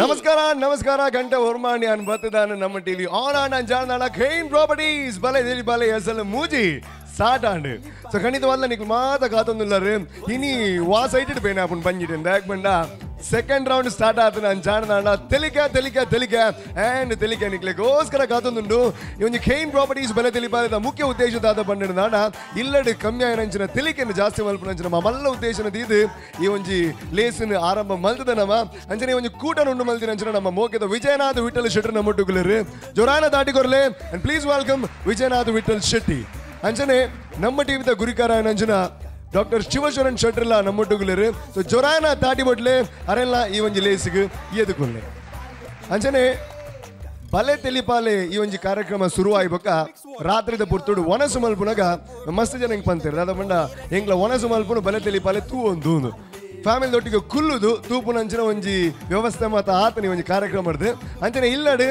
ನಮಸ್ಕಾರ ನಮಸ್ಕಾರ ಗಂಟೆ ಹೊರ್ಮಾಣಿ ಅನ್ ಬತ್ತದಾನ ನಮ್ಮ ಟಿವಿ ಆನ್ ಆನ್ ಅಂಜಾನ ಖೈನ್ ಪ್ರಾಪರ್ಟೀಸ್ ಬಲೆ ದೇಲಿ ಬಲೆ ಎಸಲ್ ಮೂಜಿ ಸಾಟಾಂಡ್ ಸೊ ಖಂಡಿತವಲ್ಲ ನಿಕ್ ಮಾತ ಕಾತೊಂದುಲ್ಲರು ಇನಿ ವಾ ಸೈಟೆಡ್ ಪೇನ ಆಪುನ್ ಬಂಜಿಟ್ ಯಾಕ್ ಬಂಡ ಸೆಕೆಂಡ್ ರೌಂಡ್ ಸ್ಟಾರ್ಟ್ ಆತನ ಅಂಜಾನ ತೆಲಿಕ ತೆಲಿಕ ತೆಲಿಕ ಅಂಡ್ ತೆಲಿಕ ನಿಕ್ಲೆಗೋಸ್ಕರ ಕಾತೊಂದುಂಡು ಈ ಒಂಜಿ ಖೈನ್ ಪ್ರಾಪರ್ಟೀಸ್ ಬಲೆ ತೆಲಿಪಾಲದ ಮುಖ್ಯ ಉದ್ದೇಶ ದಾದ ಬಂಡಿನ ಇಲ್ಲಡು ಕಮ್ಮಿ ಆಯನಂಚಿನ ತೆಲಿಕೆಯನ್ನು ಜಾಸ್ತಿ ಮಲ್ಪುನಂಚಿನ ಮಲ್ಲ ಉದ್ದೇಶನ ದೀದು ಈ ಒಂಜಿ ಲೇಸನ್ ಆರಂಭ ಮಲ್ತದ ನಮ್ಮ ಅಂಚನೆ ಒಂಜಿ ಕೂಟನ ಉಂಡು ಮಲ್ದಿನಂಚಿನ ನಮ್ಮ ಮೋಕೆದ Vijaynath Vittal Shettar ನಮ್ಮೊಟ್ಟುಗುಲರು ಜೋರಾನ ದಾಟಿಕೊರ್ಲೆ and please welcome Vijayanath Vittal Shetty. ಅಂಚನೆ ನಮ್ಮ ಟಿವಿದ ಗುರಿಕಾರ ನಂಜನ ಡಾಕ್ಟರ್ ಶಿವಶರಣ್ ಶೆಟ್ಟರ್ಲ ನಮ್ಮೊಟ್ಟುಗುಲರು ಸೊ ಜೊರಾನ ತಾಟಿ ಬೊಟ್ಲೆ ಅರೆಲ್ಲ ಈ ಒಂಜಿ ಲೇಸಿಗೆ ಎದುಕೊಲ್ಲೆ. ಅಂಚನೆ ಬಲೆ ತೆಲಿಪಾಲೆ ಈ ಒಂಜಿ ಕಾರ್ಯಕ್ರಮ ಶುರುವಾಯ್ಬಕ್ಕ ರಾತ್ರಿದ ಪುರ್ತುಡು ಒಣಸು ಮಲ್ಪುನಗ ಮಸ್ತ್ ಜನ ಹೆಂಗ್ ಪಂತೇರು ದಾದ ಬಂಡ ಎಂಗ್ಲ ಒಣಸು ಮಲ್ಪುನು ಬಲೆ ತೆಲಿಪಾಲೆ ತೂ ಒಂದು ಫ್ಯಾಮಿಲಿ ದೊಟ್ಟಿಗೆ ಕುಲ್ಲುದು ತೂಪುನಂಚಿನ ಒಂಜಿ ವ್ಯವಸ್ಥೆ ಮಾತ ಆತನಿ ಒಂಜಿ ಕಾರ್ಯಕ್ರಮ ಮಾಡಿದೆ. ಅಂಚನೆ ಇಲ್ಲಡು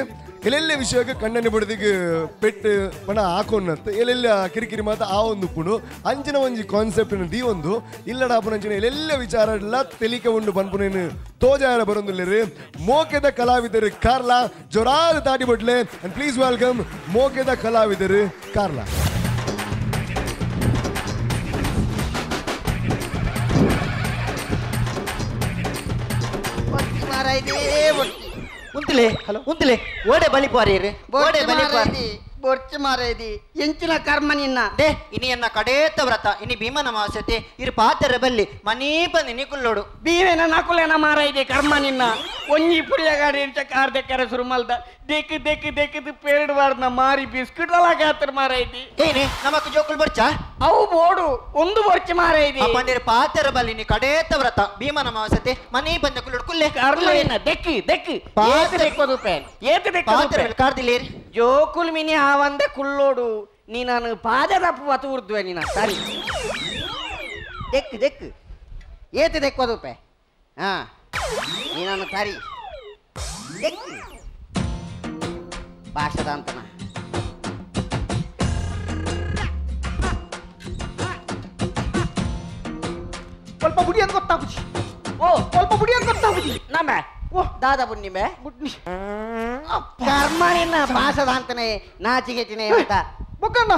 ಎಲ್ಲೆಲ್ಲ ವಿಷಯಕ್ಕೆ ಕಣ್ಣನೆ ಬಡದಿಗೆ ಪೆಟ್ಟು ಪಣ ಹಾಕೊಂಡಂತ ಎಲ್ಲೆಲ್ಲ ಕಿರಿಕಿರಿ ಮಾತ ಆ ಒಂದು ಪುಣು ಅಂಚಿನ ಒಂಜಿ ಕಾನ್ಸೆಪ್ಟ್ ದೀ ಒಂದು ಇಲ್ಲಡ ಆಪುನಂಚಿನ ಎಲ್ಲೆಲ್ಲ ವಿಚಾರ ಎಲ್ಲ ತೆಲಿಕೆ ಉಂಡು ಪನ್ಪುನೇನು ತೋಜಾರ ಬರೊಂದುಲ್ಲೇರು ಮೋಕೆದ ಕಲಾವಿದರು ಕಾರ್ಲಾ ಜೊರಾದ ತಾಟಿ ಬಟ್ಲೆ ಅಂಡ್ ಪ್ಲೀಸ್ welcome ಮೋಕೆದ ಕಲಾವಿದರು ಕಾರ್ಲಾ. ಉಂತಲೆ ಉಂತಲೆ ಓಡೆ ಬಲಿಪಾರಿ ಓಡೆ ಬಲಿಪಾರಿ ಬೊರ್ಚು ಮಾರೇದಿ ಎಂಚಿನ ಕರ್ಮ ನಿನ್ನ they ಇನಿ ಎನ್ನ ಕಡೇತ ವ್ರತ ಇನಿ ಭೀಮನ ಮಾಸತೆ ಇರು ಪಾತೆರ ಬಲ್ಲಿ ಮನೀಪ ನಿಕುಲ್ಲೋಡು ಭೀಮೇನ ನಕುಲೇನ ಮಾರೈದೆ ಕರ್ಮ ನಿನ್ನ ಒಂಜಿ ಪುರಿಯಗಾಡಿ ಎಂಚ ಕಾರ್ ದೆಕ್ಕರೆ ಸುರುಮಲ್ದ ದೇಕ್ ದೇಕ್ ದೇಕದು ಪೇರ್ಡ್ ವಾರ್ನ ಮಾರಿ ಬಿಸ್ಕಿಟ್ ಅಲಾಗಾತ್ರ ಮಾರೈತಿ ಏನಿ ನಮಕ್ ಜೋಕುಲ್ ಬರ್ಚಾ ಅವು ಬೋಡು ಒಂದು ಬೊರ್ಚು ಮಾರೈದಿ ಪಂಡಿರ ಪಾತೆರ ಬಲ್ಲಿ ನೀ ಕಡೇತ ವ್ರತ ಭೀಮನ ಮಾಸತೆ ಮನೀಪ ನಕುಲೋಡು ಕುಲ್ಲೆ ಕರ್ಮ ನಿನ್ನ ದೆಕ್ ದೆಕ್ ಪಾತೆ ದೆಕ್ಕೋದು ಪೇನ್ ಏತ ದೆಕ್ಕೋದು ಪಾತೆರ ಕಾರ್ದಿಲೇರಿ ಜೋಕುಲ್ ಮಿನಿ ಆವಂದೆ ಕುಲ್ಲೋಡು ನೀ ನಾನು ಪಾದದಪ್ಪು ಬತು ಉರ್ದುವೆ ನೀನ ಸರಿ ದೆಕ್ ದೆಕ್ ಏತ ದೆಕ್ಕೋದು ಪೇ ಹಾ ನೀ ನಾನು ಸರಿ ದೆಕ್ ಭಾಷದ ಅಂತನ ಸ್ವಲ್ಪ ಬುಡಿ ಅಂತ ಗೊತ್ತಾಗುಜಿ ಓ ಸ್ವಲ್ಪ ಬುಡಿ ಅಂತ ಗೊತ್ತಾಗುಜಿ ನಮ್ಮ ಓ ದಾದಾ ಬುಣ್ಣಿಮೆ ಬುಡ್ನಿ ಕರ್ಮ ನಿನ್ನ ಭಾಷದ ಅಂತನೇ ನಾಚಿಗೆಚಿನೇ ಅಂತ ಬೊಕ್ಕಣ್ಣ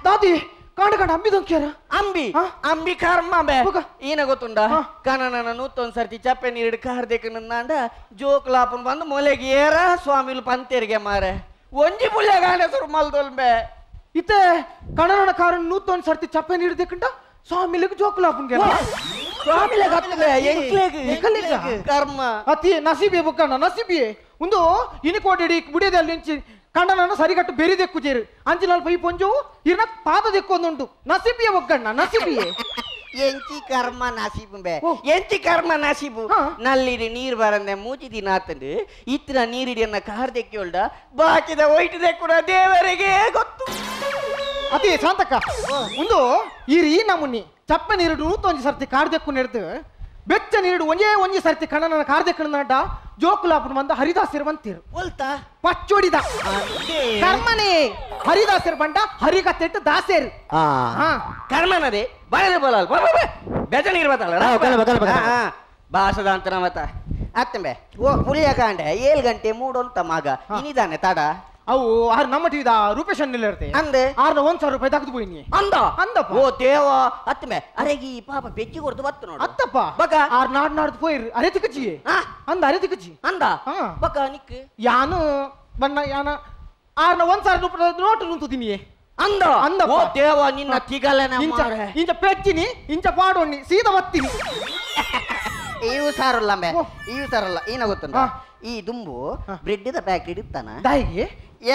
ದಾದಿ ಕಾಂಡ ಕಾಂಡ ಅಂಬಿ ದೊಂಕ್ಯಾರ ಅಂಬಿ ಅಂಬಿ ಕರ್ಮ ಬೇ ಏನ ಗೊತ್ತುಂಡ ಕನನ ನೂತೊಂದ್ ಸರ್ತಿ ಚಪ್ಪೆ ನೀರು ಕಾರ್ದೇಕನಂದ ಜೋಕ್ಲಾಪನ್ ಬಂದು ಮೊಲೆಗೆ ಏರ ಸ್ವಾಮಿಲು ಪಂತೇರಿಗೆ ಮಾರೆ ಒಂಜಿ ಪುಳ್ಯ ಗಾಂಡ ಸುರು ಮಲ್ದೊಲ್ಬೆ ಇತ್ತೆ ಕಣನ ಕಾರಣ ನೂತೊಂದ್ ಸರ್ತಿ ಚಪ್ಪೆ ನೀರು ದೇಕಂಡ ಸ್ವಾಮಿಲಿಗೆ ಜೋಕ್ಲಾಪನ್ ಸ್ವಾಮಿಲೆ ಗತ್ತಲೆ ಎಂಕ್ಲೆಗ್ ಕರ್ಮ ಅತಿ ನಸೀಬೆ ಬೊಕ್ಕಣ್ಣ ನಸೀಬಿಯೇ ಒಂದು ಇನಿಕೋಟೆಡಿ ಬುಡಿಯದಲ್ಲಿ ನಿಂಚಿ ಕಂಡನನ್ನು ಸರಿಗಟ್ಟು ಬೆರಿ ದೆಕ್ಕು ಜೇರು ಅಂಚಿನಲ್ಲಿ ಪೈ ಪೊಂಜು ಇರ್ನ ಪಾದ ದೆಕ್ಕೊಂದುಂಟು ನಸೀಬಿಯೇ ಒಗ್ಗಣ್ಣ ನಸೀಬಿಯೇ ಎಂಚಿ ಕರ್ಮ ನಸೀಬು ಬೇ ಎಂಚಿ ಕರ್ಮ ನಸೀಬು ನಲ್ಲಿಡಿ ನೀರು ಬರಂದೆ ಮೂಜಿ ದಿನ ಆತಂದು ಇತ್ತಿನ ನೀರಿಡಿಯನ್ನ ಕಾರ್ ದೆಕ್ಕಿಯೋಳ್ದ ಬಾಕಿದ ಒಯ್ಟು ದೆಕ್ಕುಡ ದೇವರಿಗೆ ಗೊತ್ತು. ಅತಿ ಶಾಂತಕ್ಕ ಒಂದು ಈರಿ ನಮುನಿ ಚಪ್ಪೆ ನೀರುಡು ನೂತೊಂಜಿ ಸರ್ತಿ ಕಾರ್ ದೆಕ್ಕು ನೆಡ್ದು ಬೆಚ್ಚ ನೀರುಡು ಒಂಜೇ ಒಂಜಿ ಸರ್ತಿ ಕಣ್ಣನ ಕಾರ್ ದೆಕ್ಕಣ ಜೋಕುಲಾಪನ ಬಂದ ಹರಿದಾಸರು ಬಂತೀರು ಒಲ್ತಾ ಪಚ್ಚೋಡಿದ ಕರ್ಮನೇ ಹರಿದಾಸರು ಬಂಡ ಹರಿಗತ್ತೆಟ್ಟು ದಾಸೇರು ಕರ್ಮನದೇ ಬರದೆ ಬೋಲಲ್ ಬೆಜ ನೀರು ಬತ್ತಲ್ಲ ಭಾಷದ ಅಂತ ಮತ್ತ ಅತ್ತಂಬೆ ಓ ಪುಳಿಯ ಕಾಂಡೆ 7 ಗಂಟೆ ಮೂಡೊಂತ ಮಗ ಇನಿದಾನೆ ತಡ ಅವು ಆರು ನಮ್ಮ ಟಿವಿದ ರೂಪೇಶ್ ಇರ್ತೇ ಅಂದೆ ಆರ್ನ 1000 ರೂಪಾಯಿ ತಗದು ಪೋಯಿನಿ ಅಂದ ಅಂದಪ್ಪ ಓ ದೇವ ಅತ್ತಮೆ ಅರೆಗಿ ಪಾಪ ಬೆಚ್ಚಿ ಕೊಡ್ತು ಬತ್ತು ನೋಡು ಅತ್ತಪ್ಪ ಬಕ ಆರ್ ನಾಡ್ ನಾಡ್ದು ಪೋಯಿರು ಅರೆ ತಿಕ್ಕಚಿ ಅಂದ ಅರೆ ತಿಕ್ಕಚಿ ಅಂದ ಬಕ ನಿಕ್ ಯಾನು ಬಣ್ಣ ಯಾನ ಆರ್ನ 1000 ರೂಪಾಯಿ ನೋಟು ನುಂತುದಿನಿ ಅಂದ ಅಂದ ಓ ದೇವ ನಿನ್ನ ತಿಗಲನ ಇಂಚ ಇಂಚ ಪೆಚ್ಚಿನಿ ಇಂಚ ಪಾಡೋಣಿ ಸೀದಾ ಬತ್ತೀನಿ ಇವು ಸಾರಲ್ಲ ಅಂಬೆ ಇವು ಸಾರಲ್ಲ ಏನ ಗೊತ್ತುಂಟ ಈ ದುಂಬು ಬ್ರೆಡ್ಡಿದ ಪ್ಯಾಕೆಟ್ ಇತ್ತಾನ ದಾಯಿಗೆ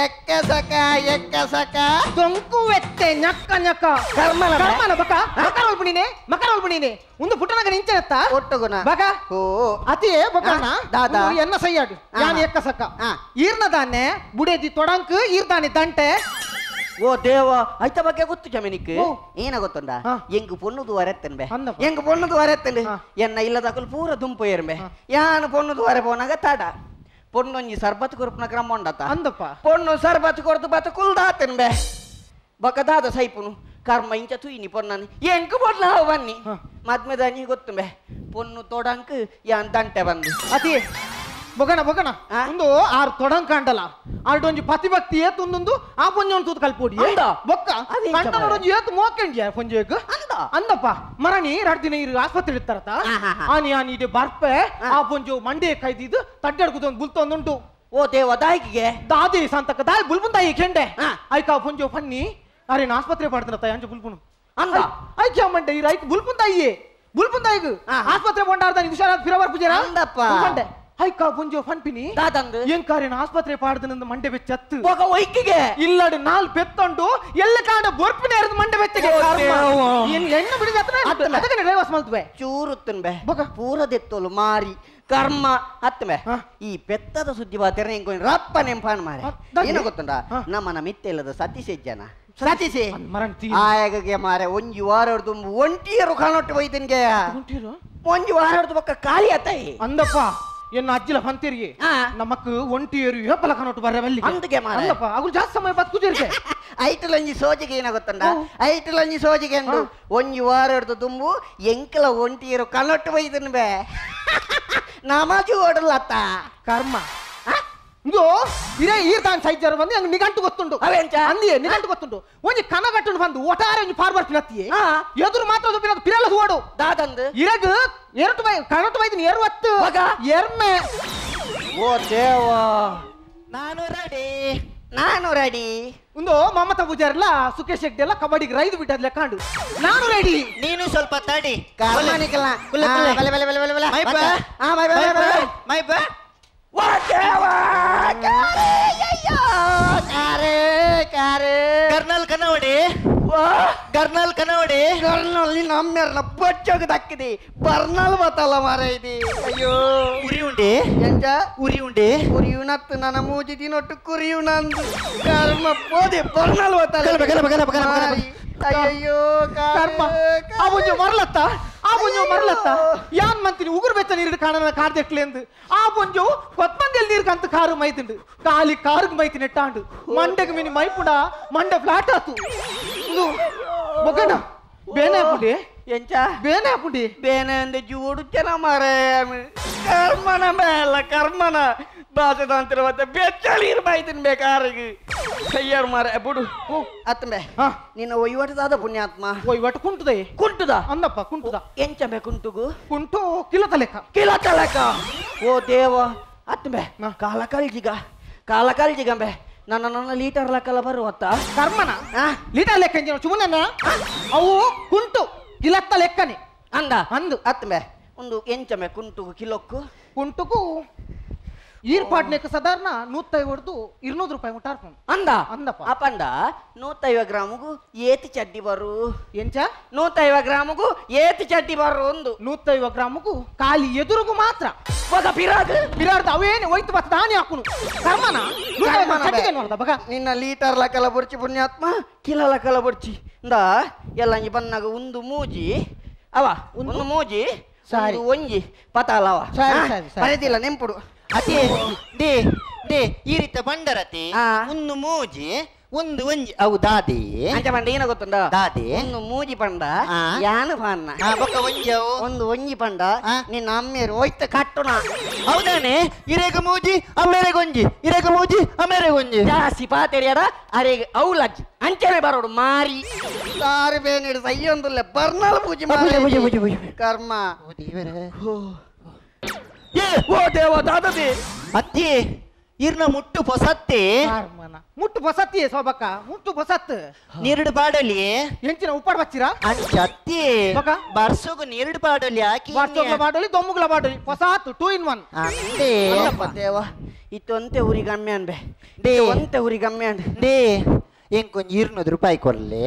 ಎಕ್ಕಸಕ ಎಕ್ಕಸಕ ದೊಂಕು ವೆತ್ತೆ ñಕ್ಕ ñಕ್ಕ ಕರ್ಮನ ಕರ್ಮನ ಬಕ ಮಕರ ಒಲ್ಪುಣಿನೆ ಮಕರ ಒಲ್ಪುಣಿನೆ ಒಂದು ಪುಟ್ಟನಗ ನಿಂಚೆತ್ತ ಒಟ್ಟುಗುಣ ಬಕ ಓ ಅತಿಯೇ ಬಕನ ದಾದಾ ಎನ್ನ ಸೈಯಾಡು ಯಾನ್ ಎಕ್ಕಸಕ ಈರ್ನ ದಾನೆ ಬುಡೇದಿ ತೊಡಂಕ್ ಈರ್ದಾನೆ ದಂಟೆ ಓ ದೇವ ಐತ ಬಗ್ಗೆ ಗೊತ್ತು ಜಮೀನಿಕ್ ಏನ ಗೊತ್ತುಂಡ ಎಂಗ್ ಪೊಣ್ಣುದು ವರೆತ್ತನ್ಬೆ ಎಂಗ್ ಪೊಣ್ಣುದು ವರೆತ್ತಂಡು ಎನ್ನ ಇಲ್ಲದಕಲು ಪೂರ ದುಂಪು ಏರ್ಬೆ ಯಾನು ಪೊಣ್ಣುದು ವರೆ ಪೋನಾಗ ತಡ ಪೊಣ್ಣೊಂಜಿ ಸರ್ಬತ್ ಕೊರ್ಪುನ ಕ್ರಮ ಉಂಡತ ಅಂದಪ್ಪ ಪೊಣ್ಣು ಸರ್ಬತ್ ಕೊರ್ದು ಬತ್ತ ಕುಲ್ದಾತನ್ಬೆ ಬಕದಾದ ಸೈಪುನು ಕರ್ಮ ಇಂಚ ತುಯಿನಿ ಪೊನ್ನನಿ ಎಂಕು ಪೊನ್ನ ಬನ್ನಿ ಮದ್ಮೆದಾನಿ ಗೊತ್ತುಂಬೆ ಪೊನ್ನು ತೊಡಂಕ್ ಯಾನ್ ದಂಟೆ ಬಂದು ಅತಿ ಬೊಗಣ ಬೊಗಣ ಒಂದು ಆರು ತೊಡಂಕ ಅಂಡಲ ಆರ್ಡೊಂಜಿ ಪತಿಭಕ್ತಿ ಏತುಂದು ಆ ಪೊಂಜೊಂದು ತೂತು ಕಲ್ಪೋಡಿ ಬೊಕ್ಕ ಕಂಡನೊಂಜಿ ಏತು ಮೋಕೆಂಡಿಯ ಪೊಂಜೆಗ್ ಅಂದಪ್ಪ ಮರಣಿ ಎರಡು ದಿನ ಇರು ಆಸ್ಪತ್ರೆ ಇರ್ತಾರತ ಆನಿ ಆನಿ ಇದೆ ಬರ್ಪೆ ಆ ಪೊಂಜು ಮಂಡೆ ಕೈದಿದ್ದು ತಡ್ಡಡ್ಕುದೊಂದು ಬುಲ್ತೊಂದುಂಟು ಓ ದೇವ ದಾಯಿಗೆ ದಾದಿ ಸಂತಕ ದಾಯಿ ಬುಲ್ಬುಂದಾಯಿ ಕೆಂಡೆ ಐಕ ಪೊಂಜೋ ಫನ್ನಿ ಅರೆ ಆಸ್ಪತ್ರೆ ಪಾಡ್ತಾನ ಅಂಚ ಬುಲ್ಬುನು ಅಂದ ಐಕ್ಯ ಮಂಡೆ ಈ ರೈಕ್ ಬುಲ್ಬುಂದಾಯಿಯೇ ಬುಲ್ಬುಂದಾಯಿಗ್ ಆಸ್ಪತ್ರೆ ಪೊಂಡಾರ್ದಾನಿ ಹುಷಾರಾದ ಫಿರವರ್ ಪೂಜೆರ ಅಂದಪ್ಪ ಮಂಡೆ ಐಕ ಪುಂಜೋ ಫನ್ಪಿನಿ ದಾದಂದು ಎಂಕಾರಿನ ಆಸ್ಪತ್ರೆ ಪಾಡ್ದನಂದು ಮಂಡೆ ಬೆಚ್ಚತ್ತು ಹೋಗ ಒಯ್ಕಿಗೆ ಇಲ್ಲಡು ನಾಲ್ ಪೆತ್ತಂಡು ಎಲ್ಲ ಕಾಂಡ ಬೊರ್ಪಿನ ಎರ್ದು ಮಂಡೆ ಬೆಚ್ಚಗೆ ಎಣ್ಣೆ ಬಿಡಿದ ಅದಕ್ಕೆ ಡೈವರ್ಸ್ ಮಲ್ತುವೆ ಚೂರುತ್ತನ್ಬೆ ಪೂರ ದೆತ್ತೋಲು ಮಾರಿ ಕರ್ಮ ಅತ್ತಮೆ ಈ ಪೆತ್ತದ ಸುದ್ದಿ ಬಾತೆರ ಇಂಕೊಂದು ರಪ್ಪ ನೆಂಪಾನ್ ಮಾರೆ ಏನು ಗೊತ್ತುಂಡ ನಮ್ಮನ ಮಿತ್ತೆ ಇಲ್ಲದ ಸತೀಶ್ ಜನ ಸತೀಶೆ ಆಯಾಗೆ ಮಾರೆ ಒಂಜಿ ವಾರ ತುಂಬ ಒಂಟಿಯರು ಕಾಣೊಟ್ಟು ಹೋಯ್ತನ್ಗೆ ಒಂಜಿ ವಾರ ಪಕ್ಕ ಖಾಲಿ ಆತಾಯಿ ಅಂದಪ್ಪ ಎನ್ನ ಅಜ್ಜಿಲ ಫಂತಿರಿಗೆ ನಮಕ್ ಒಂಟಿಯರು ಹೇಪಲ ಕನೋಟು ಬರ್ರೆ ಬಲ್ಲಿ ಅಂದಗೆ ಮಾರೆ ಅಂದಪ್ಪ ಅಗುಲ್ ಜಾಸ್ತಿ ಸಮಯ ಬದುಕುಜಿರ್ಗೆ ಐಟಲಂಜಿ ಸೋಜಿಗೆ ಏನ ಗೊತ್ತಂಡ ಐಟಲಂಜಿ ಸೋಜಿಗೆ ಅಂದು ಒಂಜಿ ವಾರ ಹಿಡ್ದು ತುಂಬು ಎಂಕಲ ಒಂಟಿಯರು ಕನೊಟ್ಟು ಬೈದನ್ ಬೇ ನಮಾಜು ಓಡಲತ್ತ ಕರ್ಮ ಇದು ಇರೇ ಈರ್ ತಾನ್ ಸೈಜರ್ ಬಂದು ಹಂಗೆ ನಿಗಂಟು ಗೊತ್ತುಂಟು ಅವೆಂಚ ಅಂದಿಯೇ ನಿಗಂಟು ಗೊತ್ತುಂಟು ಒಂಜಿ ಕನಗಟ್ಟುಂಡು ಬಂದು ಒಟಾರೆ ಒಂಜಿ ಪಾರ್ ಬರ್ಪಿನತ್ತಿಯೇ ಎದುರು ಮಾತ್ರ ಪಿರಲ್ಲ ಪಿರಲ್ಲ ಓಡು ದಾದಂದು ಇರಗು ಎರಟು ಬೈ ಕನಟು ಬೈದಿನ ಎರುವತ್ತು ಎರ್ಮೆ ಓ ದೇವ ನಾನು ರೆಡಿ ನಾನು ರೆಡಿ ಒಂದು ಮಮತಾ ಪೂಜಾರಲ್ಲ ಸುಖೇಶ್ ಹೆಗ್ಡೆ ಎಲ್ಲ ಕಬಡ್ಡಿಗೆ ರೈದು ಬಿಟ್ಟದ್ ಲೆಕ್ಕಾಂಡು ನಾನು ರೆಡಿ ನೀನು ಸ್ವಲ್ಪ ತಡಿ ಕರ್ನಲ್ ಕನ್ನವಡಿ ಕರ್ನಲ್ ಕನ್ನವಡಿ ಕರ್ನಲ್ಲಿ ನಮ್ಮೆರ್ನ ಬಚ್ಚೋಗ ದಕ್ಕಿದೆ ಬರ್ನಲ್ ಬತ್ತಲ್ಲ ಮಾರ ಇದೆ ಅಯ್ಯೋ ಉರಿ ಉಂಡೆ ಎಂಜ ಉರಿ ಉಂಡೆ ಉರಿಯುನತ್ತು ನನ್ನ ಮೂಜಿ ದಿನೊಟ್ಟು ಕುರಿಯುನಂದು ಕರ್ಮ ಪೋದೆ ಬರ್ನಲ್ ಬತ್ತಲ್ಲ ಅಯ್ಯೋ ಕರ್ಮ ಆ ಒಂಜಿ ಮರಲತ್ತ ಆ ಬೊಂಜು ಮರಲತ್ತ ಯಾನ್ ಮಂತಿನಿ ಉಗುರು ಬೆಚ್ಚ ನೀರು ಕಾಣನ ಕಾರ್ದೆಕ್ಲೆಂದು ಆ ಬೊಂಜು ಕೊತ್ಮಂದಿಯಲ್ಲಿ ನೀರು ಕಂತು ಕಾರು ಮೈತುಂಡು ಕಾಲಿ ಕಾರುಗ್ ಮೈತಿ ನೆಟ್ಟಾಂಡು ಮಂಡೆಗ್ ಮಿನಿ ಮೈಪುಡ ಮಂಡೆ ಫ್ಲಾಟ್ ಆತು ಬೊಗಣ ಬೇನೆ ಹಾಪುಂಡಿ ಎಂಚ ಬೇನೆ ಹಾಪುಂಡಿ ಬೇನೆ ಅಂದೆ ಜೋಡು ಜನ ಮಾರೇ ಕರ್ಮನ ಮೇಲ ಕರ್ಮನ ಬಾಸದಂತರ ಮತ್ತೆ ಬೆಚ್ಚ ನೀರು ಮೈತಿನ ಬೇಕಾರಿಗೆ ಕೈಯಾರು ಮಾರ ಬುಡು ಅತ್ತಂಬೆ ನಿನ್ನ ಒಯ್ವಟದಾದ ಪುಣ್ಯಾತ್ಮ ಒಯ್ವಟ ಕುಂಟುದೆ ಕುಂಟುದ ಅಂದಪ್ಪ ಕುಂಟುದ ಎಂಚಂಬೆ ಕುಂಟುಗು ಕುಂಟು ಕಿಲತ ಲೆಕ್ಕ ಕಿಲತ ಲೆಕ್ಕ ಓ ದೇವ ಅತ್ತಂಬೆ ಕಾಲ ಕಲ್ಜಿಗ ಕಾಲ ಕಲ್ಜಿಗಂಬೆ ನನ್ನ ನನ್ನ ಲೀಟರ್ ಲೆಕ್ಕಲ್ಲ ಬರುವತ್ತ ಕರ್ಮನ ಲೀಟರ್ ಲೆಕ್ಕ ಎಂಜಿನ ಚುಮುನ ಅವು ಕುಂಟು ಕಿಲತ್ತ ಲೆಕ್ಕನೆ ಅಂದ ಅಂದು ಅತ್ತಂಬೆ ಒಂದು ಎಂಚಂಬೆ ಕುಂಟುಗು ಕಿಲೋಕ್ಕು ಕುಂಟುಗು ಈರ್ಪಾಟ್ನೆಕ್ ಸಾಧಾರಣ 150 200 ರೂಪಾಯಿ ಮುಟ್ಟಾರ್ಪು ಅಂದ ಅಂದಪ್ಪ ಅಪಂಡ 150 ಗ್ರಾಮಗೂ ಏತಿ ಚಡ್ಡಿ ಬರು ಎಂಚ 150 ಗ್ರಾಮಗೂ ಏತಿ ಚಡ್ಡಿ ಬರು ಒಂದು 150 ಗ್ರಾಮಗೂ ಖಾಲಿ ಎದುರುಗು ಮಾತ್ರ ಬಗ ಪಿರಾಗ್ ಪಿರಾರ್ದ ಅವೇನೆ ಹೋಯ್ತು ಬತ್ತ ದಾನಿ ಹಾಕುನು ಕರ್ಮನ ನೋಡ್ದ ಬಗ ನಿನ್ನ ಲೀಟರ್ ಲಕಲ ಬುರ್ಚಿ ಪುಣ್ಯಾತ್ಮ ಕಿಲ ಲಕಲ ಬುರ್ಚಿ ಇಂದ ಎಲ್ಲ ಬನ್ನಾಗ ಒಂದು ಮೂಜಿ ಅವ ಒಂದು ಮೂಜಿ ಸಾರಿ ಒಂಜಿ ಪತಾಲವ ಸರಿ ಸರಿ ಬರೆದಿಲ್ಲ ನೆಂಪುಡು ಅತಿ they they ಈ ರೀತಿ ಬಂಡರತಿ ಒಂದು ಮೂಜಿ ಒಂದು ಒಂಜಿ ಅವು ದಾದಿ ಅಂಚ ಪಂಡ ಏನ ಗೊತ್ತುಂಡ ದಾದಿ ಒಂದು ಮೂಜಿ ಪಂಡ ಯಾನು ಪಾನ್ನ ಬೊಕ್ಕ ಒಂಜಿ ಅವು ಒಂದು ಒಂಜಿ ಪಂಡ ನಿನ್ನ ಅಮ್ಮೇರು ಹೋಯ್ತ ಕಟ್ಟುನ ಹೌದಾನೆ ಇರೇಗ ಮೂಜಿ ಅಮ್ಮೇರೆಗೆ ಒಂಜಿ ಇರೇಗ ಮೂಜಿ ಅಮ್ಮೇರೆಗೆ ಒಂಜಿ ಜಾಸ್ತಿ ಪಾತೆರಿಯಡ ಅರೆಗೆ ಅವು ಲಜ್ಜಿ ಅಂಚನೆ ಬರೋಡು ಮಾರಿ ಸಾರು ಬೇನಿಡು ಸೈಯೊಂದುಲ್ಲ ಬರ್ನಾಲ್ ಪೂಜೆ ಪೂಜೆ ಪೂಜೆ ಪೂಜೆ ಕರ್ಮ ಓ ದೇವ ದಾದದಿ ಅತ್ತಿ ಇರ್ನ ಮುಟ್ಟು ಪೊಸತ್ತಿ ಮುಟ್ಟು ಪೊಸತ್ತಿ ಸೋಬಕ್ಕ ಮುಟ್ಟು ಪೊಸತ್ ನೀರುಡು ಪಾಡಲಿ ಎಂಚಿನ ಉಪ್ಪಾಡ್ ಬಚ್ಚಿರಾ ಅಂಚ ಅತ್ತಿ ಬರ್ಸೋಗು ನೀರುಡು ಪಾಡಲಿ ಹಾಕಿ ಬರ್ಸೋಗ್ಲ ಪಾಡಲಿ ದೊಮ್ಮುಗ್ಲ ಪಾಡಲಿ ಪೊಸಾತ್ 2 in 1 ಅಂದೆ ಅಲ್ಲಪ್ಪ ದೇವ ಇತ್ತೊಂತೆ ಊರಿಗೆ ಅಮ್ಮೆ ಅನ್ಬೆ they ಒಂತೆ ಊರಿಗೆ ಅಮ್ಮೆ ಅನ್ಬೆ they ಎಂಕೊಂಜಿ 200 ರೂಪಾಯಿ ಕೊರ್ಲೆ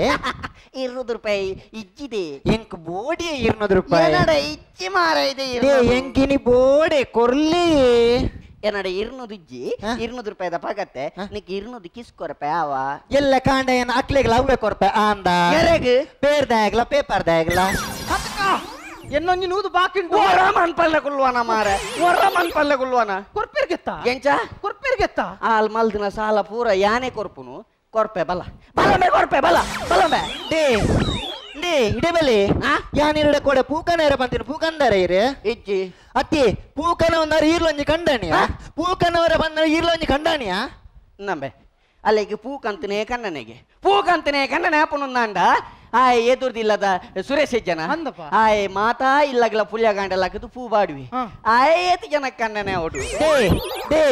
200 ರೂಪಾಯಿ ಇಜ್ಜಿದೆ ಎಂಕ್ ಬೋಡಿ 200 ರೂಪಾಯಿ ಏನಡ ಇಚ್ಚಿ ಮಾರ ಇದೆ ಎಂಕಿನಿ ಬೋಡೆ ಕೊರ್ಲಿ ಏನಡ 200 ಇಜ್ಜಿ 200 ರೂಪಾಯಿದ ಪಗತ್ತೆ ನಿಕ್ 200 ಕಿಸ್ಕೊರಪೆ ಆವ ಎಲ್ಲ ಕಾಂಡ ಏನ ಅಕ್ಲೆಗ್ಲ ಅವೇ ಕೊರ್ಪೆ ಆಂದ ಎರೆಗ್ ಪೇರ್ದಾಗ್ಲ ಪೇಪರ್ದಾಗ್ಲ ಎನ್ನೊಂಜಿ ನೂದು ಬಾಕಿ ಒರಮನ್ ಪಲ್ಲೆ ಕುಲ್ವಾನ ಮಾರೆ ಒರಮನ್ ಪಲ್ಲೆ ಕುಲ್ವಾನ ಕೊರ್ಪಿರ್ಗೆತ್ತ ಎಂಚ ಕೊರ್ಪಿರ್ಗೆತ್ತ ಆಲ್ ಮಲ್ದಿನ ಸಾಲ ಪೂರ ಯಾನೆ ಕೊರ್ಪುನು ಕೊರ್ಪೆ ಬಲ ಬಲಂಬೆ ಕೊರ್ಪೆ ಬಲ ಬಲಂಬೆ ಡೇ ಡೇ ಇಡಬಲೆ ಯಾನಿರಡ ಕೊಡೆ ಪೂಕನೇರ ಬಂತೀನಿ ಪೂಕಂದರ ಇರೆ ಇಜ್ಜಿ ಅತ್ತಿ ಪೂಕನ ಒಂದಾರ ಈರ್ಲೊಂಜಿ ಕಂಡಾಣಿಯ ಪೂಕನವರ ಬಂದ ಈರ್ಲೊಂಜಿ ಕಂಡಾಣಿಯ ನಂಬೆ ಅಲ್ಲಿಗೆ ಪೂಕಂತನೇ ಕಣ್ಣನಿಗೆ ಪೂಕಂತನೇ ಕಣ್ಣನೆ ಅಪ್ಪನೊಂದಾಂಡ ಆಯ್ ಎದುರ್ದಿಲ್ಲದ ಸುರೇಶ್ ಜನ ಆಯ್ ಮಾತಾ ಇಲ್ಲಗಲ ಪುಲ್ಯ ಗಾಂಡಲಾಕದು ಪೂ ಬಾಡುವಿ ಆಯ್ ಏತು ಜನ ಕಣ್ಣನೆ ಅವಡು ಡೇ ಡೇ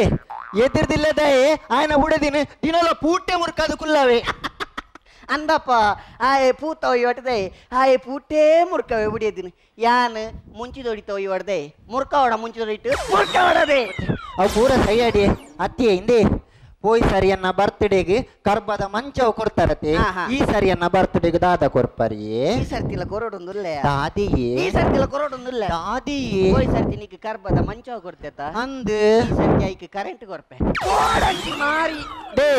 ಎದುರ್ದಿಲ್ಲದಾಯೇ ಆಯನ ಹುಡದಿನ ದಿನಲ ಪೂಟೆ ಮುರ್ಕಾದು ಕುಲ್ಲವೇ ಅಂದಪ್ಪ ಆಯ್ ಪೂತವ ಹೊಟ್ಟದೆ ಆಯ್ ಪೂಟೇ ಮುರ್ಕವೆ ಬಿಡಿಯದಿನ ಯಾನ್ ಮುಂಚಿದೊಡಿತವ ಹೊಡೆದೆ ಮುರ್ಕವಡ ಮುಂಚಿದೊಡಿಟ್ಟು ಮುರ್ಕವಡದೆ ಅವು ಪೂರ ಸೈಯಾಡಿ ಅತ್ತಿ ಹಿಂದೆ ಪೋಯ್ ಸರಿಯನ್ನ ಬರ್ತ್ಡೇಗೆ ಕರ್ಬದ ಮಂಚವು ಕೊಡ್ತಾರತೆ ಈ ಸರಿಯನ್ನ ಬರ್ತ್ಡೇಗೆ ದಾದ ಕೊರ್ಪರಿಯೇ ಈ ಸರ್ತಿಲ ಕೊರಡೊಂದುಲ್ಲ ದಾದಿಯೇ ಈ ಸರ್ತಿಲ ಕೊರಡೊಂದುಲ್ಲ ದಾದಿಯೇ ಪೋಯ್ ಸರ್ತಿ ನಿಕ್ ಕರ್ಬದ ಮಂಚವು ಕೊಡ್ತೇತ ಅಂದು ಈ ಸರ್ತಿ ಐಕ್ ಕರೆಂಟ್ ಕೊರ್ಪೆ ಮಾರಿ ಡೇ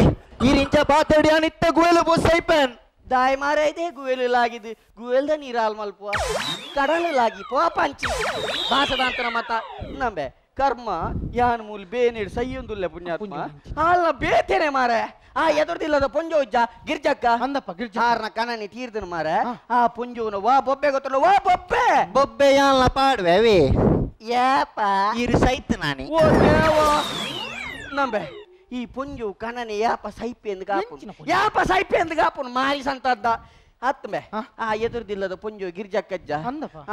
ಈ ರಿಂಚ ಪಾತಡಿ ಅನಿತ್ತ ಗುವೆಲು ಬೋಸೈಪನ್ ದಾಯ್ ಮಾರ ಇದೆ ಗುವೆಲು ಲಾಗಿದ್ದು ಗುವೆಲ್ದ ನೀರಾಲ್ ಮಲ್ಪುವ ಕಡಲು ಲಾಗಿ ಪೋ ಪಂಚಿ ಭಾಷದಾಂತರ ಮತ ನಂಬೆ ಕರ್ಮ ಯಾನ್ ಮೂಲ್ ಬೇನಿಡ್ ಸೈಯೊಂದುಲ್ಲ ಪುಣ್ಯಾತ್ಮ ಆಲ್ನ ಬೇತೇನೆ ಮಾರೆ ಆ ಎದುರ್ದಿಲ್ಲದ ಪೊಂಜೋ ಉಜ್ಜ ಗಿರ್ಜಕ್ಕ ಅಂದಪ್ಪ ಗಿರ್ಜ ಆರ್ನ ಕಣನಿ ತೀರ್ದನ ಮಾರೆ ಆ ಪೊಂಜೋನ ವಾ ಬೊಬ್ಬೆ ಗೊತ್ತಲ್ಲ ವಾ ಬೊಬ್ಬೆ ಬೊಬ್ಬೆ ಯಾನ್ಲ ಪಾಡುವೆ ಅವೇ ಯಾಪ ಇರು ಸೈತ್ ನಾನೇ ಓ ದೇವ ನಂಬೆ ಈ ಪೊಂಜು ಕಣನೆ ಯಾಪ ಸೈಪೆ ಎಂದು ಕಾಪುನು ಯಾಪ ಸೈಪೆ ಎಂದು ಕಾಪುನು ಮಾರಿ ಸಂತದ್ದ ಆತ್ಮೆ ಆ ಎದುರ್ದಿಲ್ಲದ ಪೊಂಜು ಗಿರ್ಜಕ್ಕಜ್ಜ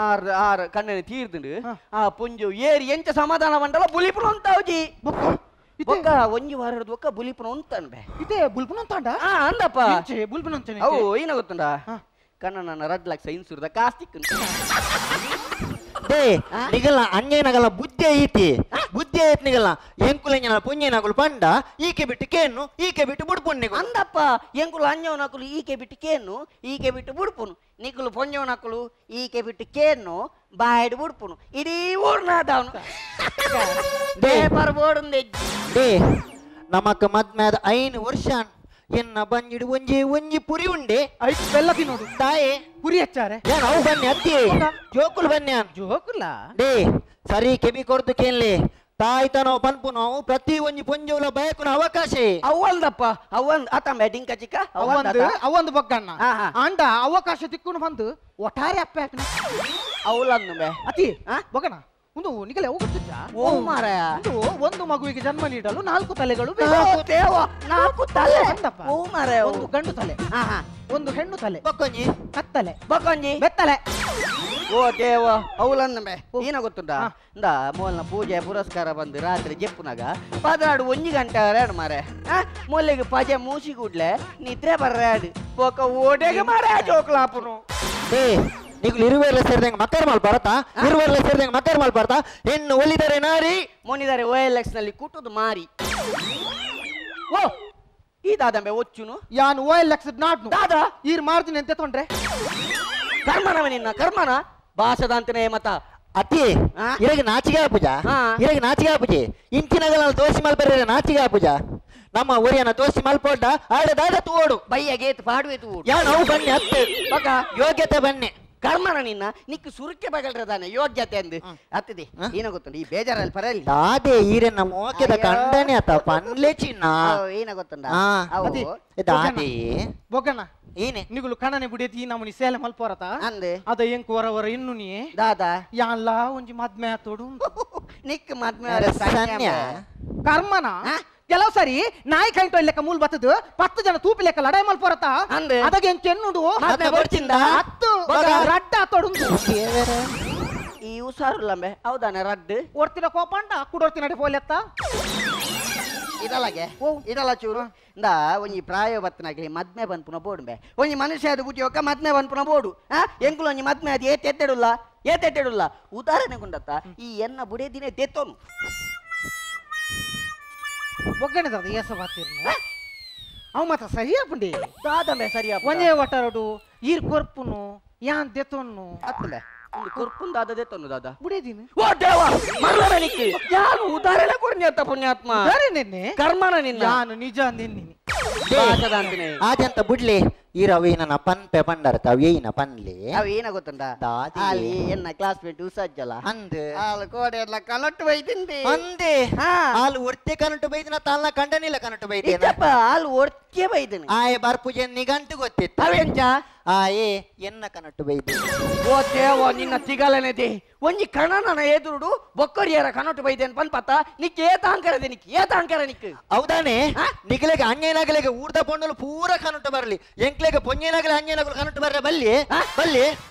ಆರ್ ಆರ್ ಕಣ್ಣನೆ ತೀರ್ದುಂಡು ಆ ಪೊಂಜು ಏರಿ ಎಂಚ ಸಮಾಧಾನ ಬಂಡಲ ಬುಲಿಪುನ ಅಂತಾವ್ಜಿ ಬೊಕ್ಕ ಒಂಜಿ ವಾರದ ಬೊಕ್ಕ ಬುಲಿಪುನ ಅಂತನ್ಬೆ ಇದೇ ಬುಲ್ಪುನ ಅಂತಾಂಡ ಆ ಅಂದಪ್ಪ ಬುಲ್ಪುನ ಅಂತಾನೆ ಅವು ಏನ ಗೊತ್ತುಂಡ ಕಣ್ಣನ ರಡ್ ಲಕ್ಷ ಇನ್ಸೂರ್ದ ಕಾಸ್ತಿಕ್ ಡೇ ನಿಗಲ ಅಂಜನಗಲ ಬುದ್ಧಿ ಐತಿ ಬುದ್ಧಿ ಐತಿ ನಿಗಲ ಎಂಕುಲಂಜನ ಪುಣ್ಯನಗುಲು ಪಂಡ ಈಕೆ ಬಿಟ್ಟು ಕೇನು ಈಕೆ ಬಿಟ್ಟು ಬುಡ್ಪುನ್ ನಿಗು ಅಂದಪ್ಪ ಎಂಕುಲು ಅಂಜವನಕುಲು ಈಕೆ ಬಿಟ್ಟು ಕೇನು ಈಕೆ ಬಿಟ್ಟು ಬುಡ್ಪುನು ನಿಗುಲು ಪೊಂಜವನಕುಲು ಈಕೆ ಬಿಟ್ಟು ಕೇನು ಬಾಯ್ಡು ಬುಡ್ಪುನು ಇಡೀ ಊರ್ನಾದವನು ಪೇಪರ್ ಬೋರ್ಡ್ ಡೇ ನಮಕ್ ಮದ್ಮ್ಯಾದ 5 ವರ್ಷ ಎನ್ನ ಬಂಜಿಡು ಒಂಜಿ ಒಂಜಿ ಪುರಿ ಉಂಡೆ ಐದು ಬೆಲ್ಲ ತಿನ್ನೋಡು ತಾಯೇ ಪುರಿ ಹಚ್ಚಾರೆ ಏನ್ ಅವು ಬನ್ನಿ ಅತ್ತಿ ಜೋಕುಲು ಬನ್ನಿ ಜೋಕುಲ ಡೇ ಸರಿ ಕೆಬಿ ಕೊಡ್ದು ಕೇನ್ಲಿ ತಾಯಿ ತನೋ ಪನ್ಪು ನಾವು ಪ್ರತಿ ಒಂಜಿ ಪೊಂಜೋಲ ಬಯಕುನ ಅವಕಾಶ ಅವಂದಪ್ಪ ಅವಂದ್ ಆತಂಬೆ ಡಿಂಕ ಚಿಕ್ಕ ಅವಂದು ಅವಂದು ಬಗ್ಗಣ್ಣ ಅಂಡ ಅವಕಾಶ ತಿಕ್ಕುನು ಬಂದು ಒಟ್ಟಾರೆ ಅಪ್ಪೆ ಹಾಕಿನ ಅವಲನ್ನು ಬೆ ಅತಿ ಬೊಗಣ ಒಂದು ನಿಗಲೆ ಹೋಗುತ್ತಿದ್ದ ಓ ಮಾರಾಯ ಒಂದು ಒಂದು ಮಗುವಿಗೆ ಜನ್ಮ ನೀಡಲು 4 ತಲೆಗಳು ಬೇಕು 4 ತಲೆ ಅಂದಪ್ಪ ಓ ಮಾರಾಯ ಒಂದು ಗಂಡು ತಲೆ ಒಂದು ಹೆಣ್ಣು ತಲೆ ಬಕ್ಕೊಂಜಿ ಕತ್ತಲೆ ಬಕ್ಕೊಂಜಿ ಬೆತ್ತಲೆ ಓ ದೇವ ಅವಲನ್ನಂಬೆ ಏನ ಗೊತ್ತುಂಟಾ ಇಂದ ಮೋಲ್ನ ಪೂಜೆ ಪುರಸ್ಕಾರ ಬಂದು ರಾತ್ರಿ ಜೆಪ್ಪುನಾಗ 12 1 ಗಂಟೆ ಎರಡು ಮಾರೆ ಮೊಲ್ಲಿಗೆ ಪಜೆ ಮೂಸಿ ಕೂಡ್ಲೆ ನಿದ್ರೆ ಬರ್ರಾಡು ಪೋಕ ಓಡೆಗೆ ಮಾರೆ ಜೋಕ್ಲಾಪುನು ಏ ನಿಗುಲು ಇರುವೆಲ್ಲ ಸೇರಿದಂಗೆ ಮಕ್ಕರ್ ಮಾಲ್ ಬರತಾ ಇರುವೆಲ್ಲ ಸೇರಿದಂಗೆ ಮಕ್ಕರ್ ಮಾಲ್ ಬರ್ತಾ ಹೆಣ್ಣು ಒಲಿದರೆ ನಾರಿ ಮೊನಿದರೆ ಓ ಎಲ್ ಎಕ್ಸ್ ನಲ್ಲಿ ಕುಟುದು ಮಾರಿ ಓ ಈ ದಾದಂಬೆ ಒಚ್ಚುನು ಯಾನ್ ಓ ಎಲ್ ಎಕ್ಸ್ ನಾಡ್ನು ದಾದಾ ಈರ್ ಮಾರ್ದಿನ ಅಂತ ತೊಂದ್ರೆ ಕರ್ಮನವ ನಿನ್ನ ಕರ್ಮನ ಭಾಷದಾಂತನೇ ಮತ ಅತಿ ಇರಗೆ ನಾಚಿಗೆ ಪೂಜಾ ಇರಗೆ ನಾಚಿಗೆ ಪೂಜೆ ಇಂಚಿನಗಲ ದೋಸಿ ಮಲ್ಪರ ನಾಚಿಗೆ ಪೂಜಾ ನಮ್ಮ ಊರಿನ ದೋಸಿ ಮಲ್ಪೋಡ ಆಡ ದಾದ ತೋಡು ಬೈಯ ಗೇತ್ ಪಾಡುವೆ ತೋಡು ಯಾ ನಾವು ಬನ್ನಿ ಅತ್ತೆ ಬಕ ಯೋಗ್ಯತೆ ಬನ್ನಿ ಕರ್ಮನ ನಿನ್ನ ನಿಕ್ಕು ಸುರುಕೆ ಬಗಲ್ರದಾನೆ ಯೋಗ್ಯತೆ ಅಂದು ಅತ್ತಿದೆ ಏನ ಗೊತ್ತುಂಟು ಈ ಬೇಜಾರಲ್ಲಿ ಪರಲ್ಲಿ ದಾದೆ ಈರನ್ನ ಮೋಕೆದ ಕಂಡನೆ ಆತ ಪನ್ಲೆ ಚಿನ್ನ ಏನ ಗೊತ್ತುಂಡ ದಾದೆ ಬೊಗಣ್ಣ ಏನೆ ನಿಗುಲು ಕಣನೆ ಬುಡಿಯತಿ ನಮ್ಮನಿ ಸೇಲೆ ಮಲ್ಪೋರತ ಅಂದೆ ಅದ ಎಂಕು ವರ ವರ ಇನ್ನು ನೀ ದಾದಾ ಯಾನ್ಲ ಒಂಜಿ ಮದ್ಮೆ ಆತೋಡು ನಿಕ್ ಮದ್ಮೆ ಕರ್ಮನ ಕೆಲವು ಸರಿ ನಾಯಿ ಕಂಟು ಲೆಕ್ಕ ಮೂಲ್ ಬತ್ತದು 10 ಜನ ತೂಪಿ ಲೆಕ್ಕ ಲಡಾಯಿ ಮಲ್ಪೋರತ ಅದಾಗ ಎಂಕ್ ಎನ್ನುಂಡು ಹತ್ತು ರಡ್ಡ ಆತೋಡು ಈ ಹುಷಾರುಲ್ಲಂಬೆ ಹೌದಾನೆ ರಡ್ಡು ಒರ್ತಿನ ಕೋಪಂಡ ಕುಡೋರ್ತಿನ ಪೋಲೆತ್ತ ಇದಲ್ಲಗೆ ಇದಲ್ಲ ಚೂರು ಇಂದ ಒಂಜಿ ಪ್ರಾಯ ಬತ್ತನಾಗಲಿ ಮದ್ಮೆ ಬಂದ್ಪುನ ಬೋಡುಂಬೆ ಒಂಜಿ ಮನುಷ್ಯ ಅದು ಬುಟ್ಟಿ ಒಕ್ಕ ಮದ್ಮೆ ಬಂದ್ಪುನ ಬೋಡು ಆ ಎಂಕುಲು ಒಂಜಿ ಮದ್ಮೆ ಅದು ಏತೆಟ್ಟೆಡುಲ್ಲ ಏತೆಟ್ಟೆಡುಲ್ಲ ಉದಾಹರಣೆ ಗುಂಡತ್ತ ಈ ಎನ್ನ ಬುಡೇ ದಿನ ದೆತ್ತೋನು ಒಗ್ಗರಣೆ ದಾದ ಏಸ ಬಾತಿರ್ನು ಅವು ಮಾತ್ರ ಸರಿ ಆಪುಂಡಿ ದಾದಂಬೆ ಸರಿ ಒಂಜೇ ಒಟ್ಟರಡು ಈರ್ ಕೊರ್ಪುನು ಯಾನ್ ದೆತ್ತೋನು ಅತ್ತಂಬೆ ಒಂದು ಕೊರ್ಪುನ್ ದಾದ ದೆತ್ತೋನು ದಾದ ಬುಡೇದಿನ ಓ ದೇವ ಮರ್ಲನೆ ನಿಕ್ಕಿ ಯಾನು ಉದಾಹರಣೆ ಕೊರ್ನಿ ಅತ್ತ ಪುಣ್ಯಾತ್ಮ ಉದಾಹರಣೆ ಕರ್ಮನ ನಿನ್ನ ಯಾನು ನಿಜ ನಿನ್ನಿ ಆಜಂತ ಬುಡ್ಲಿ ಈ ರವೇನ ಪನ್ಪೆ ಪಂಡರ್ತ ಅವೇನ ಪನ್ಲೆ ಅವೇನ ಗೊತ್ತುಂಡ ಅಲ್ಲಿ ಎನ್ನ ಕ್ಲಾಸ್ಮೇಟ್ ಉಸಜ್ಜಲ ಅಂದ್ ಆಲ್ ಕೋಡೆ ಎಲ್ಲ ಕನಟ್ಟು ಬೈದಿಂದೆ ಅಂದೆ ಆಲ್ ಒರ್ತೆ ಕನಟ್ಟು ಬೈದಿನ ತಾಲ್ನ ಕಂಡನಿಲ್ಲ ಕನಟ್ಟು ಬೈದಿನ ಇಜ್ಜಪ್ಪ ಆಲ್ ಒರ್ತೆ ಬೈದಿನ ಆಯೆ ಬರ್ಪುಜೆ ನಿಗಂಟು ಗೊತ್ತಿತ್ತು ಅವೆಂಚ ಆಯೆ ಎನ್ನ ಕನಟ್ಟು ಬೈದಿ ಓ ದೇವ ನಿನ್ನ ತಿಗಲನೆದೆ ಒಂಜಿ ಕಣನ ಎದುರುಡು ಬೊಕ್ಕರಿಯರ ಕನಟ್ಟು ಬೈದೇನ್ ಪನ್ಪತ್ತ ನಿಕ್ ಏತಾಂಕರದೆ ನಿಕ್ ಏತಾಂಕರ ನಿಕ್ ಹೌದಾನೆ ನಿಗಲೆಗೆ ಅಣ್ಣೇನಾಗಲೆಗೆ ಊರ್ದ ಪೊಣ್ಣಲು ಪೂರ ಕನಟ್ಟು ಬರಲಿ ಎಂಕ್ಲೆಗೆ ಪೊಂಜೇನಾಗಲೆ ಅಣ್ಣೇನಾಗಲು ಕನಟ್ಟು ಬರ್ರೆ ಬಲ್ಲಿ ಬಲ್ಲಿ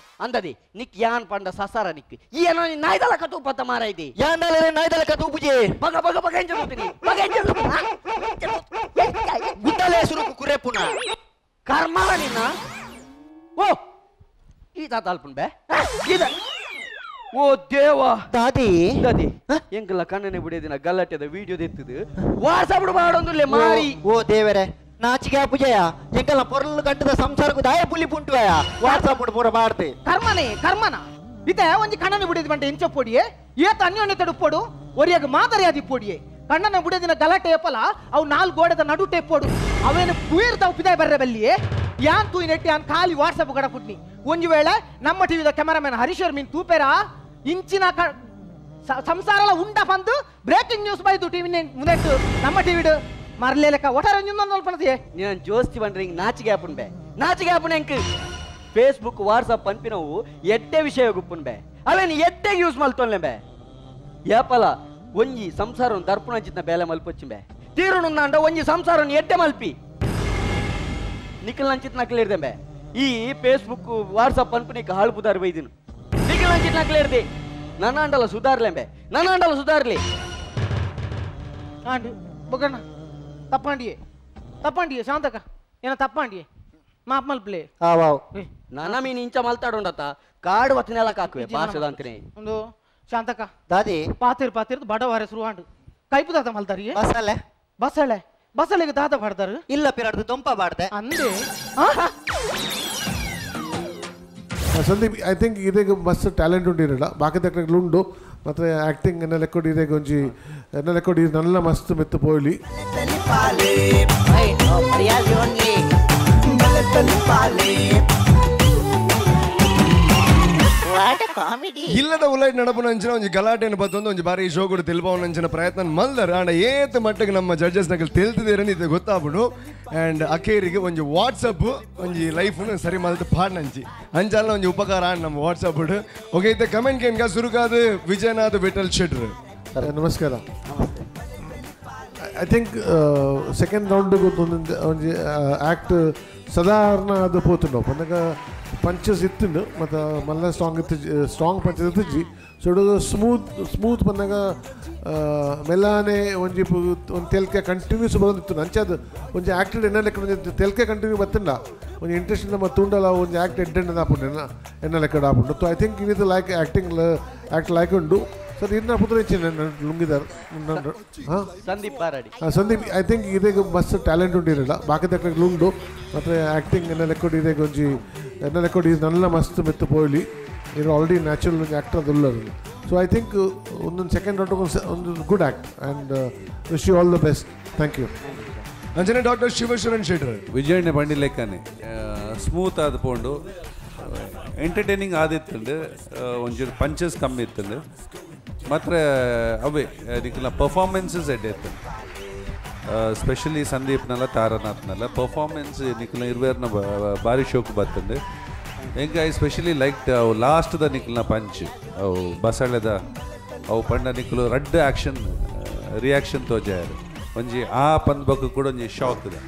ಅಂದದಿ ನಿಕ್ ಯಾನ್ ಪಂಡ ಸಸಾರ ನಿಕ್ ಈ ಏನೋ ನಾಯ್ದಲ ಕತೂಪತ್ತ ಮಾರ ಇದೆ ಯಾಂದಲ ನಾಯ್ದಲ ಕತೂಪುಜೆ ಬಗ ಬಗ ಬಗ ಎಂಜ ಕೂತೀನಿ ಬಗ ಎಂಜ ಗುಂಡಲೆ ಸುರುಕು ಕುರೆಪುನ ಕರ್ಮಲ ನಿನ್ನ ಓ ಈ ತಾತ ಅಲ್ಪನ್ ಬೇ ಇದ ಓ ದೇವ ದಾದಿ ದಾದಿ ಎಂಕಲ್ಲ ಕಣ್ಣನೆ ಬಿಡಿದಿನ ಗಲಾಟೆದ ವಿಡಿಯೋ ದೆತ್ತದು ವಾಟ್ಸಪ್ ಮಾಡೋಂದುಲ್ಲೆ ಮಾರಿ ಓ ದೇವರೇ ನಾಚಿಕೆ ಪೂಜೆಯ ಎಂಕಲ್ಲ ಪೊರ್ಲು ಗಂಟದ ಸಂಸಾರಕ್ಕೂ ದಾಯ ಪುಲಿ ಪುಂಟುವಯ ವಾಟ್ಸಪ್ ಪೂರ ಮಾಡ್ತೆ ಕರ್ಮನೇ ಕರ್ಮನ ಇತ್ತೆ ಒಂಜಿ ಕಣ್ಣನ ಬಿಡಿದ ಬಂಟ ಎಂಚ ಪೊಡಿಯೆ ಏತ ಅನ್ಯೋನ್ಯತೆ ಉಪ್ಪೊಡು ಒರಿಯಾಗ ಮಾದರಿಯಾದಿ ಪೊಡಿಯೆ ಕಣ್ಣನ ಬಿಡದಿನ ಗಲಾಟೆ ಏಪಲ ಅವು ನಾಲ್ಕು ಗೋಡೆದ ನಡುಟೆ ಪೊಡು ಅವೇನು ಪುಯಿರ್ದವು ಪಿದಾಯ್ ಬರ್ರೆ ಬಲ್ಲಿಯೇ ಯಾನ್ ತೂಯಿ ನೆಟ್ಟಿ ಯಾನ್ ಖಾಲಿ ವಾಟ್ಸಪ್ ಗಡ ಪುಟ್ನಿ ಒಂಜಿ ವೇಳೆ ನಮ್ಮ ಟಿವಿದ ಕ್ಯಾಮರಾಮನ್ ಹರೀಶರ್ ಮೀನ್ ತೂಪೆರ ಇಂಚಿನ ಸಂಸಾರಲ ಉಂಡ ಬಂದು ಬ್ರೇಕಿಂಗ್ ನ್ಯೂಸ್ ಬೈದು ಟಿವಿ ಮುಂದೆಟ್ಟು ನಮ್ಮ ಟಿವಿಡು ಮರ್ಲೇಲಕ ಒಟ್ಟಾರೆ ಪಣತಿಯೇ ನೀನು ಜೋಸ್ತಿ ಬಂದ್ರೆ ಹಿಂಗೆ ನಾಚಿಗೆ ಆಪುನ್ ಬೇ ನಾಚಿಗೆ ಆಪುನ್ ಎಂಕ್ ಫೇಸ್ಬುಕ್ ವಾಟ್ಸಪ್ ಪನ್ಪಿನವು ಎಡ್ಡೆ ವಿಷಯ ಗುಪ್ಪುನ್ ಬೇ ಅವೇನು ಎಡ್ಡೆಗೆ ಯೂಸ್ ಮಲ್ತೊನ್ಲೆ ಬೇ ಏಪಲ ಒಂಜಿ ಸಂಸಾರ ದರ್ಪಣ ಬೇಲೆ ಮಲ್ಪೊಚ್ಚಿ ಬೇ ತೀರುನುಂದಾಂಡ ಒಂಜಿ ಸಂಸಾರ ಎಡ್ಡೆ ಮಲ್ಪಿ ನಿಖಲ್ ನಂಚಿತ್ ನಕ್ಲಿರ್ದೆ ಬೇ ಈ ಫೇಸ್ಬುಕ್ ವಾಟ್ಸಪ್ ಪನ್ಪಿನಿಕ್ ಹಾಳು ಪುದಾರು ಬೈದಿನು ನಿಖಲ್ ನಂಚಿತ್ ನಕ್ಲಿರ್ದೆ ನನ್ನ ಅಂಡಲ ಸುಧಾರ್ಲೆ ಬೇ ನನ್ನ ಅಂಡಲ ಸುಧಾರ್ಲಿ ಆಂಡ್ ಬೊಗಣ್ಣ ತಪ್ಪಾಂಡಿಯೇ ತಪ್ಪಾಂಡಿಯೇ ಶಾಂತಕ ಏನ ತಪ್ಪಾಂಡಿಯೇ ಮಾಪ್ ಮಲ್ಪ್ಲೆ ನನ್ನ ಮೀನು ಇಂಚ ಮಲ್ತಾಡುಂಡತ್ತ ಕಾಡು ವತ್ತನೆಲ್ಲ ಕಾಕುವೆ ಭಾಷೆದ ಅಂತೀನಿ ಒಂದು ಶಾಂತಕ ದಾದಿ ಪಾತಿರ್ ಪಾತಿರ್ದು ಬಡವಾರೆ ಶುರುವಾಂಡು ಕೈಪು ದಾದ ಮಲ್ತಾರಿ ಬಸಳೆ ಬಸಳೆ ಬಸಳೆಗೆ ದಾದ ಬಾಡ್ದಾರು ಇಲ್ಲ ಪಿರಾಡ್ದು ದೊಂಪ ಬಾಡ್ದೆ ಅಂದೆ ಸಂದೀಪ್ I think ಇದೀಗ ಮಸ್ತ್ ಟ್ಯಾಲೆಂಟ್ ಉಂಡಿರಲ್ಲ ಬಾಕಿ ತಕ್ಕಲು ಉಂಡು ಮತ್ತು ಆ್ಯಕ್ಟಿಂಗ್ ಎನ್ನ ಲೆಕ್ಕೊಡಿ ಇದೀಗ ಒಂಜಿ ಎನ್ನ ಲೆಕ್ಕೊಡಿ ನಲ್ಲ ಮಸ್ತ್ ಮೆತ್ತು ಪೋಯ್ಲಿ ಇಲ್ಲದ ಉಲೈಟ್ ನಡಪುನ ಅಂಚಿನ ಒಂಜಿ ಗಲಾಟೆನ ಬತ್ತೊಂದು ಒಂಜಿ ಬಾರಿ ಶೋ ಕೂಡ ತಿಳ್ಪವನ ಅಂಚಿನ ಪ್ರಯತ್ನ ಮಲ್ದರ್ ಆಂಡ ಏತ್ ಮಟ್ಟಿಗೆ ನಮ್ಮ ಜಡ್ಜಸ್ ನಕಲ್ ತಿಳ್ತಿದ್ದೀರని ಇದು ಗೊತ್ತಾಗ್ಬಿಡು ಆ್ಯಂಡ್ ಅಕೇರಿಗೆ ಒಂಜಿ ವಾಟ್ಸಪ್ ಒಂಜಿ ಲೈಫ್ನು ಸರಿ ಮಲ್ತು ಪಾಡ್ನಂಚಿ ಅಂಚಾಲ ಒಂಜಿ ಉಪಕಾರ ಆಂಡ್ ನಮ್ಮ ವಾಟ್ಸಪ್ ಓಕೆ ಇತ್ತೆ ಕಮೆಂಟ್ ಕೇನ್ಗ ಸುರುಕಾದ ವಿಜಯನಾಥ್ ವಿಠಲ್ ಶೆಟ್ರ್ ನಮಸ್ಕಾರ I think second round ಒಂಜಿ ಆ್ಯಕ್ಟ್ ಸಾಧಾರಣ ಅದು ಪೋತುಂಡು ಪನ್ನಗ ಪಂಚಸ್ ಇತ್ತುಂಡು ಮತ್ತು ಮಲ್ಲ ಸ್ಟ್ರಾಂಗ್ ಇತ್ತು ಸ್ಟ್ರಾಂಗ್ ಪಂಚಸ್ ಇತ್ತಿಜ್ಜಿ ಸೊ it smooth smooth ಪನ್ನಗ ಮೆಲ್ಲಾನೆ ಒಂಜಿ ಒಂದು ತೆಲ್ಕೆ ಕಂಟಿನ್ಯೂಸ್ ಬರೋದಿತ್ತು ಅಂಚೆ ಅದು ಒಂಜಿ ಆ್ಯಕ್ಟೆಡ್ ಎನ್ನ ಲೆಕ್ಕ ಒಂಜಿ ತೆಲ್ಕೆ ಕಂಟಿನ್ಯೂ ಬತ್ತಂಡ ಒಂಜಿ ಇಂಟ್ರೆಸ್ಟ್ ನಮ್ಮ ತುಂಡಲ ಒಂಜಿ ಆ್ಯಕ್ಟ್ ಎಡ್ಡೆಣ್ಣ ಆಪುಂಡು ಎನ್ನ ಎನ್ನ ಲೆಕ್ಕಡ್ ಆಪುಂಡು so I think ಇದು like acting act like ಉಂಡು ಸರ್ ಇದನ್ನ ಪುತ್ರ ಹೆಚ್ಚಿನ ಲುಂಗಿದಾರ್ ಹಾಂ ಸಂದೀಪ್ ಬಾರಾಡಿ ಸಂದೀಪ್ I think ಇದೀಗ ಮಸ್ತ್ ಟ್ಯಾಲೆಂಟ್ ಉಂಡಿರಲ್ಲ ಬಾಕಿ ತಕ್ಕಲು ಉಂಡು ಮತ್ತು ಆ್ಯಕ್ಟಿಂಗ್ ಎನ್ನ ಲೆಕ್ಕೊಡಿ ಇದೀಗ ಒಂಜಿ ಎನ್ನ ಲೆಕ್ಕೊಡಿ ನಲ್ಲ ಮಸ್ತ್ ಮೆತ್ತು ಪೋಯ್ಲಿ ಇದು ಆಲ್ರೆಡಿ ನ್ಯಾಚುರಲ್ ಒಂಜಿ ಆ್ಯಕ್ಟರ್ ಅದು so I think ಒಂದೊಂದು ಸೆಕೆಂಡ್ ರೌಂಡ್ ಒಂದು good act and wish you all the best thank you ಅಂಚನೆ ಡಾಕ್ಟರ್ ಶಿವಶರಣ್ ಶೆಟ್ಟರ್ ವಿಜಯಣ್ಣ ಬಂಡಿ ಲೆಕ್ಕನೆ ಸ್ಮೂತ್ ಆದ ಪೋಂಡು ಎಂಟರ್ಟೈನಿಂಗ್ ಆದಿತ್ತಂಡು ಒಂಚೂರು ಪಂಚಸ್ ಕಮ್ಮಿ ಇತ್ತಂಡು ಮಾತ್ರ ಅವೇ ಅದಕ್ಕೆಲ್ಲ ಪರ್ಫಾರ್ಮೆನ್ಸಸ್ ಎಡ್ಡೆ ಇತ್ತು ಸ್ಪೆಷಲಿ ಸಂದೀಪ್ನಲ್ಲ ತಾರನಾಥ್ನಲ್ಲ ಪರ್ಫಾರ್ಮೆನ್ಸ್ ನಿಖಿಲ್ನ ಇರ್ವೇರ್ನ ಭಾರಿ ಶೋಕ್ ಬತ್ತಂಡು ಹೆಂಗೆ I specially like ಅವು ಲಾಸ್ಟ್ದ ನಿಖಿಲ್ನ ಪಂಚ್ ಅವು ಬಸಳೆದ ಅವು ಪಂಡ ನಿಖಲು ರಡ್ಡ್ ಆ್ಯಕ್ಷನ್ ರಿಯಾಕ್ಷನ್ ತೋಜಾಯರು ಒಂಜಿ ಆ ಪಂದ್ ಬಕ್ಕು ಕೂಡ ಒಂಜಿ ಶಾಕ್ ಇದೆ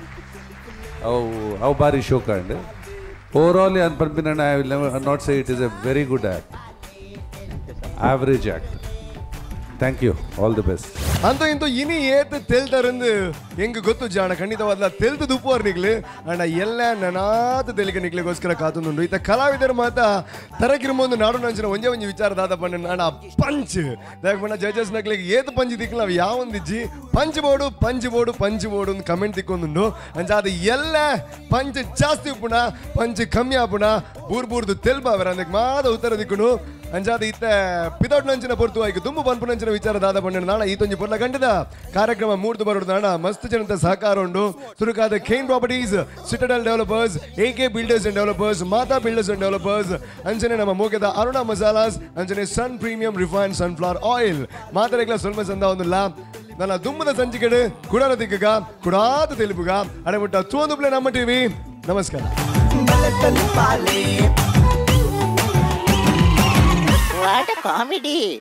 ಅವು ಅವು ಭಾರಿ ಶೋಕ್ and over all ಅನ್ ಪನ್ಪಿನ I will not say it is a very good act average act thank you all the best ಅಂತೂ ಇಂತೂ ಇನಿ ಏತ್ ತೆಲ್ತಾರಂದು ಹೆಂಗ್ ಗೊತ್ತು ಜಾಣ ಖಂಡಿತವಾದ ತೆಲ್ತು ದುಪ್ಪುವರ್ ನಿಗ್ಲು ಅಂಡ ಎಲ್ಲ ನನಾದ ತೆಲಿಕೆ ನಿಗ್ಲಿಗೋಸ್ಕರ ಕಾತುಂದುಂಡು ಈತ ಕಲಾವಿದರು ಮಾತ ತರಕಿರುಮೊಂದು ನಾಡು ನಂಚಿನ ಒಂಜೆ ಒಂಜಿ ವಿಚಾರ ದಾದ ಪಂಡ ನಾಡ ಪಂಚ್ ದಾಯಕ ಪಂಡ ಜಡ್ಜಸ್ ನಕ್ಲಿಗೆ ಏತ್ ಪಂಚ್ ದಿಕ್ಲು ನಾವು ಯಾವೊಂದಿಜ್ಜಿ punch board punch board punch board ಒಂದು ಕಮೆಂಟ್ ತಿಕ್ಕೊಂದುಂಡು ಅಂಚ ಅದು ಎಲ್ಲ ಪಂಚ್ ಜಾಸ್ತಿ ಉಪ್ಪುಣ ಪಂಚ್ ಕಮ್ಮಿ ಆಪುಣ ಬೂರ್ ಬೂರ್ದು ತೆಲ್ಪಾವರ ಅಂದಕ್ಕೆ ಮಾದ ಉತ್ತರ ದಿಕ್ಕುಂಡು. ಅಂಚಾದ ಇತ್ತೆ ಪಿದೊಡ್ನಂಚಿನ ಪೊರ್ತು ಆಯ್ಕೆ ದುಂಬು ಪನ್ಪುನಂಚಿನ ವಿಚಾರ ದಾದ ಪಂಡ ನಾಳ ಈತೊಂಜಿ ಪೊರ್ಲ ಗಂಟದ ಕಾರ್ಯಕ್ರಮ ಮೂರ್ದು ಬರೋಡು ನಾಣ ಮಸ್ತ್ ಜನತ ಸಹಕಾರ ಉಂಡು. ಸುರುಕಾದ Kane properties, citadel developers, A K builders and developers, Mata builders and developers, ಅಂಚನೆ ನಮ್ಮ ಮೋಗೆದ ಅರುಣ ಮಸಾಲಾಸ್, ಅಂಚನೆ sun premium refine sunflower oil ಮಾತರೆಗ್ಲ ಸೊಲ್ಮ ಸಂದ ಒಂದುಲ್ಲ. ನನ್ನ ದುಮ್ಮದ ಸಂಚಿಕೆಡು ಕುಡರ ದಿಕ್ಕಗ ಕುಡಾದ ತೆಲುಪುಗ ಅಡೆಮುಟ್ಟ ತೂಂದುಪ್ಲೆ ನಮ್ಮ ಟಿವಿ. ನಮಸ್ಕಾರ. What a comedy.